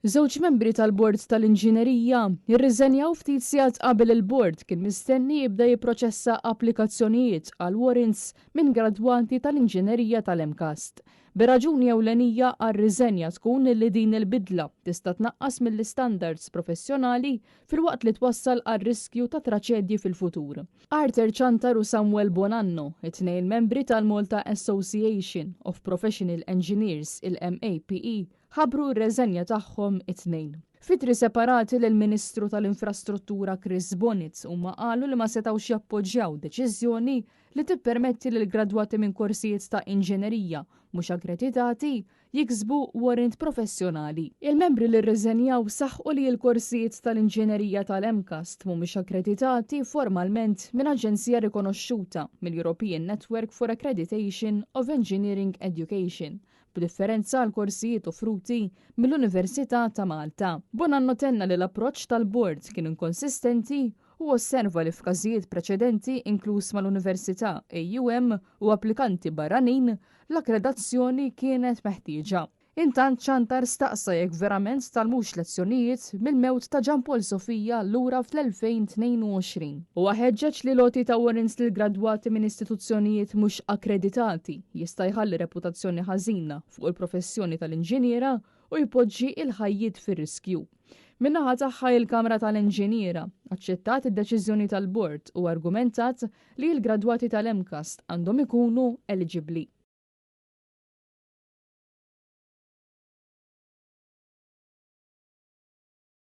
Żewġ membri tal-Bord tal-Inġinerija rriżenjaw ftit sigħat qabel il-Bord kien mistenni jibda jipproċessa applikazzjonijiet għal warrants minn gradwati tal-Inġinerija tal-MCAST. Bir-raġuni ewlenija għar-riżenja tkun li din il-bidla tista' tnaqqas mill-istandards professjonali filwaqt li twassal għal riskju ta' traċedji fil-futur. Arthur Ciantar u Samuel Bonanno, it-tnejn membri tal-Malta Association of Professional Engineers, il-MAPE, ħabbru r-reżenja tagħhom it-Tnejn. F'ittri separati lill-Ministru tal-Infrastruttura Chris Bonett huma qalu li ma setgħux jappoġġjaw deċiżjoni li tippermetti lil gradwati minn korsijiet ta' inġinerija mhux akkreditati jiksbu warrant professjonali. Il-membri li rriżenjaw saħqu li l-korsijiet tal-inġinerija tal-MCAST mhumiex akkreditati formalment minn aġenzija rikonoxxuta mill-European Network for Accreditation of Engineering Education b'differenza għall-korsijiet offruti mill-Università ta' Malta. Bonanno tenna li l-approċċ tal-Bord kien inkonsistenti u osserva li f'każijiet preċedenti inkluż mal-Università AUM u applikanti barranin, l-akkredazzjoni kienet meħtieġa. Intant Ciantar staqsa jekk verament tgħallmux lezzjonijiet mill-mewt ta' Jean Paul Sofia lura fl-2022. Huwa ħeġġeġ li l-għoti ta' warrants lil gradwati minn istituzzjonijiet mhux akkreditati jista' jħalli reputazzjoni ħażina fuq il-professjoni tal-inġiniera u jpoġġi il-ħajjiet fir-riskju. Min-naħa tagħha il-Kamra tal-Inġiniera aċċettat id-deċiżjoni tal-bord u argumentat li l-gradwati tal-MCAST għandhom ikunu eligibbli.